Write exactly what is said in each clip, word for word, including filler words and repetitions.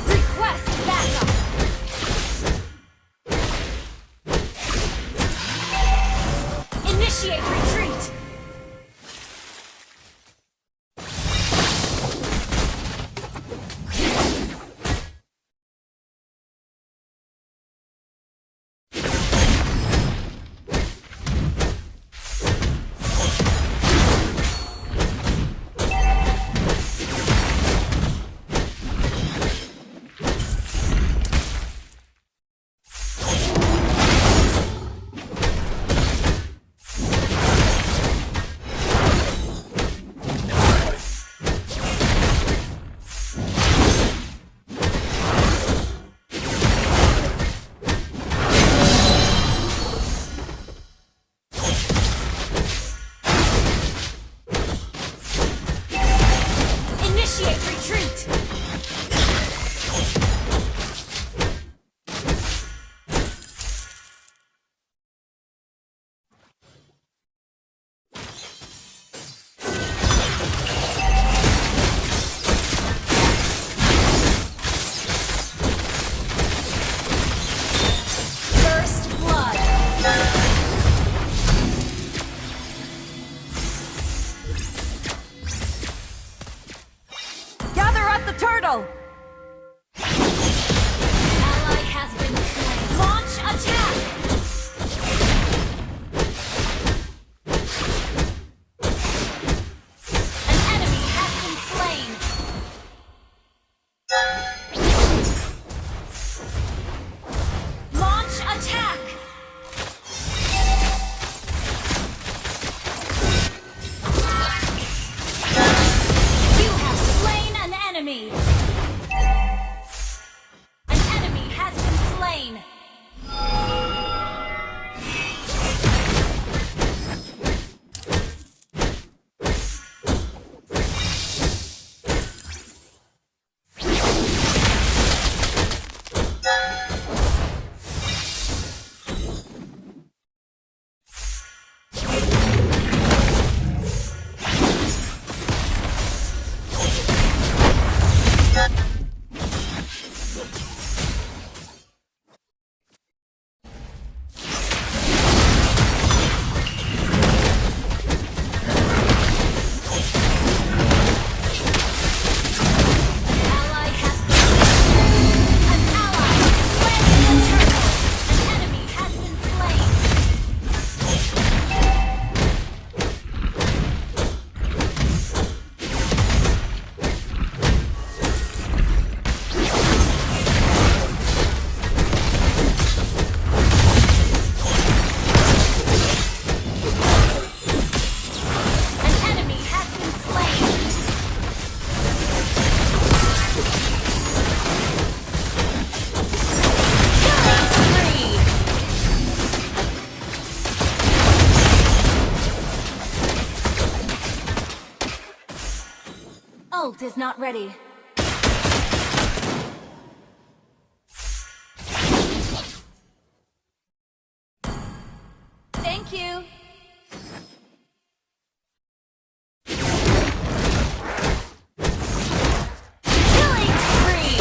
Request backup. Initiate retreat. Initiate retreat! First blood. Gather up the turtle! Ally has been slain. Launch attack! An enemy has been slain. Launch attack! You have slain an enemy. Ult is not ready. Thank you. Killing spree!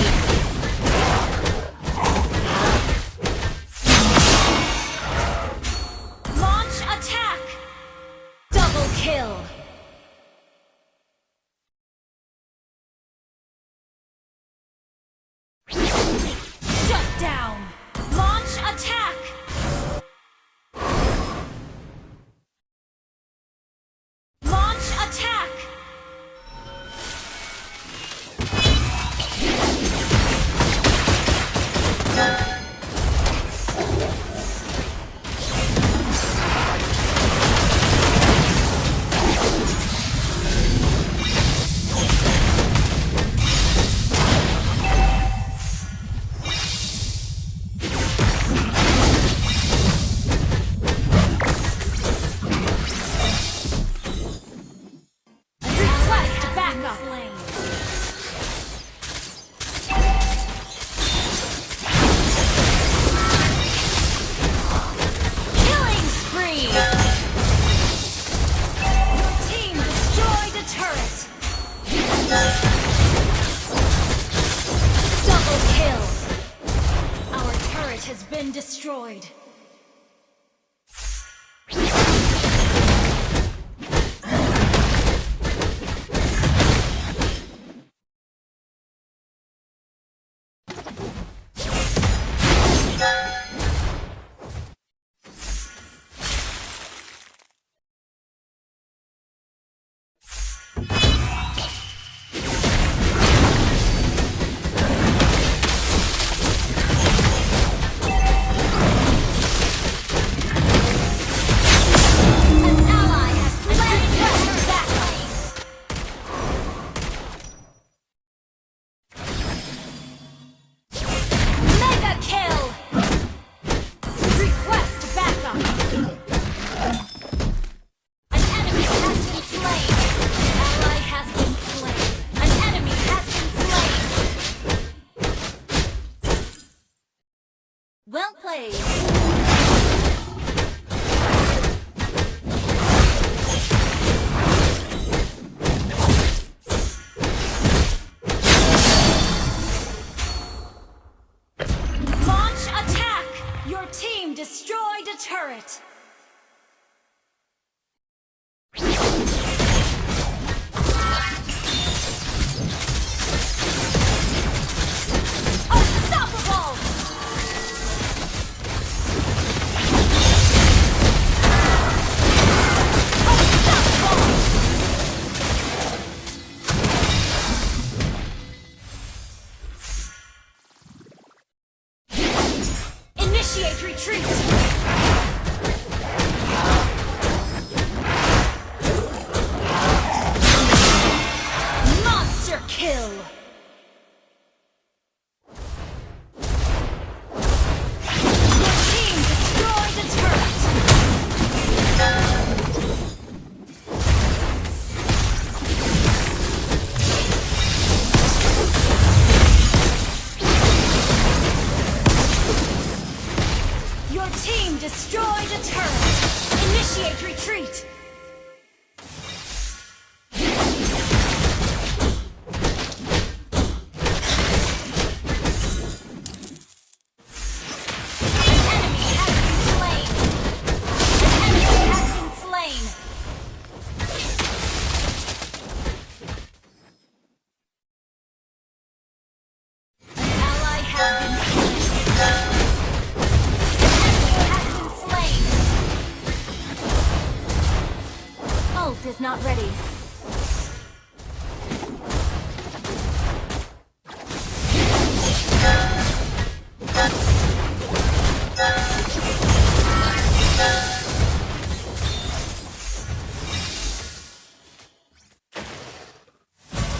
Launch attack! Double kill! Shut down! Launch attack! Launch attack! Request backup. Killing spree. Your team destroyed a turret. Double kill. Our turret has been destroyed. An ally has slain Baron. Mega kill! Request backup! An enemy has been slain! An ally has been slain! An enemy has been slain! Well played! Launch attack! Your team destroyed a turret! Unstoppable! Unstoppable! Initiate retreat! Monster kill! Your team destroyed a turret! Your team destroyed a turret. Initiate retreat. An enemy has been slain. An enemy has been slain. An ally has been slain. An enemy has been slain. Ult is not ready.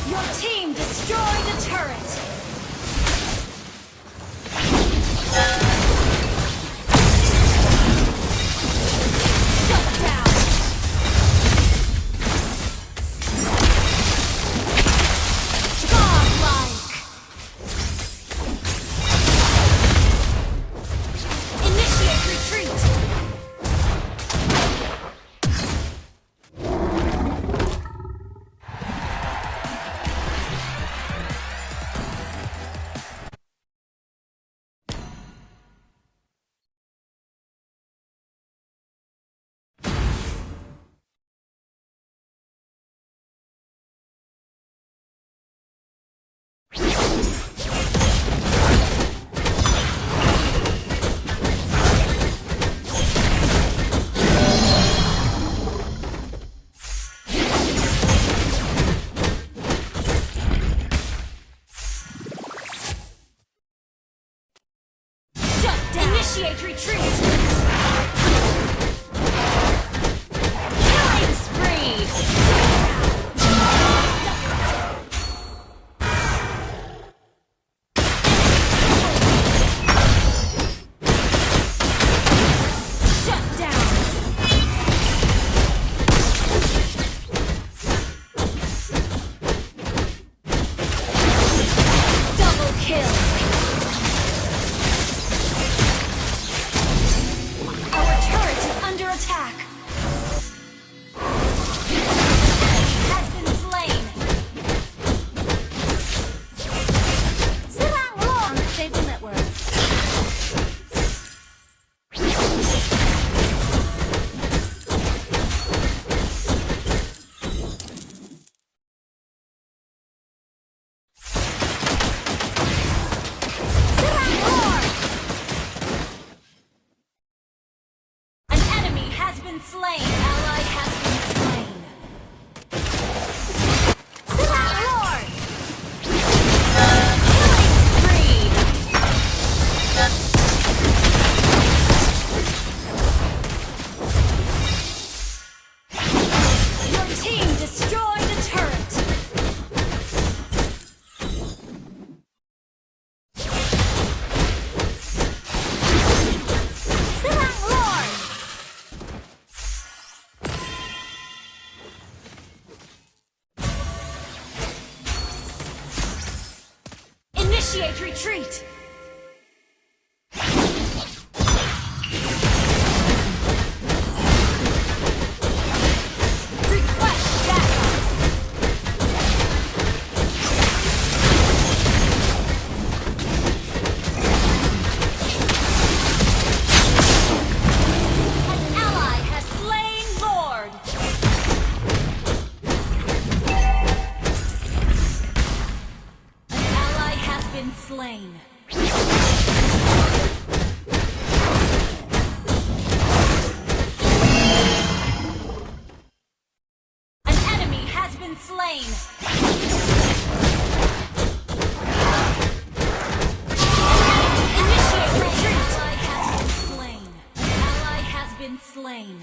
Your team destroyed a turret! Shut down! Retreat! Killing spree! Shut down! Double kill! Our turret is under attack! Has been slain! Serang, Lord! Unstable network. Serang, Lord! An enemy has been slain. Ally has been slain. Serang, Lord! Killing spree! Your team destroyed a turret. Serang, Lord! Initiate retreat! Request backup! An ally has slain Lord! An ally has been slain. An enemy has been slain. Initiate retreat. Ally has been slain. Ally has been slain.